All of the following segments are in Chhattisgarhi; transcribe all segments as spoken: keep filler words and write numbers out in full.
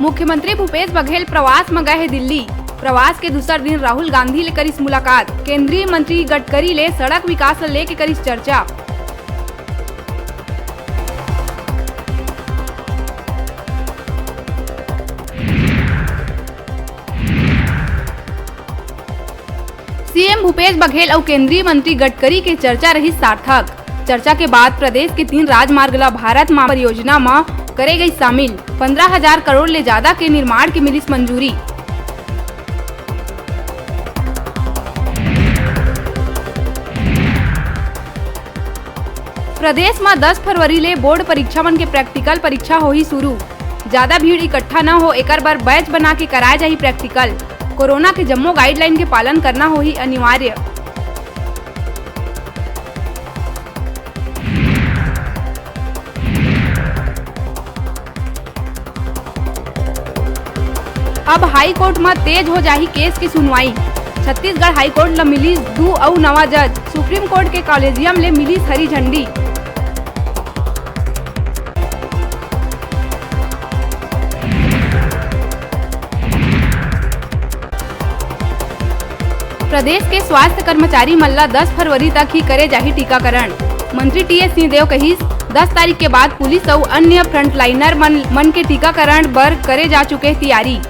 मुख्यमंत्री भूपेश बघेल प्रवास म गए हे दिल्ली। प्रवास के दूसर दिन राहुल गांधी ले करिस मुलाकात। केंद्रीय मंत्री गडकरी ले सड़क विकास ल लेके करिस चर्चा। सीएम भूपेश बघेल अउ केंद्रीय मंत्री गडकरी के चर्चा रहिस सार्थक। चर्चा के बाद प्रदेश के तीन राजमार्ग ल भारत माला परियोजना म करे गइस शामिल। पंद्रह हजार करोड़ ले जादा के निर्माण के मिलिस मंजूरी। प्रदेश म दस फरवरी ले बोर्ड परीक्षा मन के प्रैक्टिकल परीक्षा होही शुरू। जादा भीड़ इकट्ठा न हो, एकर बर बैच बना के कराए जाही प्रैक्टिकल। कोरोना के जम्मो गाइडलाइन के पालन करना होही अनिवार्य। अब हाई कोर्ट म तेज हो जाही केस के सुनवाई। छत्तीसगढ़ हाई कोर्ट ल मिलिस दू अउ नवा जज। सुप्रीम कोर्ट के कॉलेजियम ले मिलिस हरी झंडी। प्रदेश के स्वास्थ्य कर्मचारी मन ला दस फरवरी तक ही करे जाही टीकाकरण। मंत्री टीएस सिंहदेव कहिस, दस तारीख के बाद पुलिस अउ अन्य फ्रंटलाइनर मन, मन के टीकाकरण बर करे जा चुके तियारी।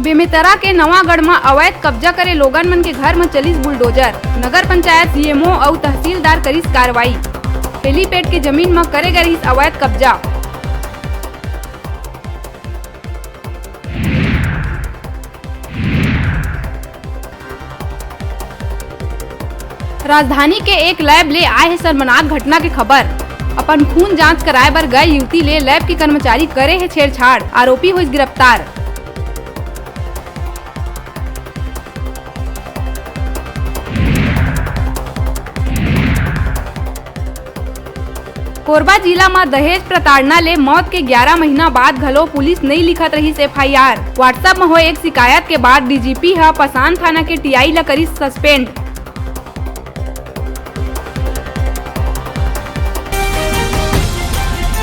बेमेतरा के नवागढ़ म अवैध कब्जा करे लोगन मन के घर म चलिस बुलडोजर। नगर पंचायत सीएमओ अउ तहसीलदार करिस कार्रवाई। हेलीपैड के जमीन म करे गए रिहिस अवैध कब्जा। राजधानी के एक लैब ले आए हे शर्मनाक घटना के खबर। अपन खून जांच कराए बर गए युवती ले लैब के कर्मचारी करे हे छेड़छाड़, आरोपी होइस गिरफ्तार। कोरबा जिला म दहेज प्रताड़ना ले मौत के ग्यारह महीना बाद घलो पुलिस नइ लिखत रहिस एफआईआर। WhatsApp म होए एक शिकायत के बाद डीजीपी ह पसान थाना के टीआई ल करिस सस्पेंड।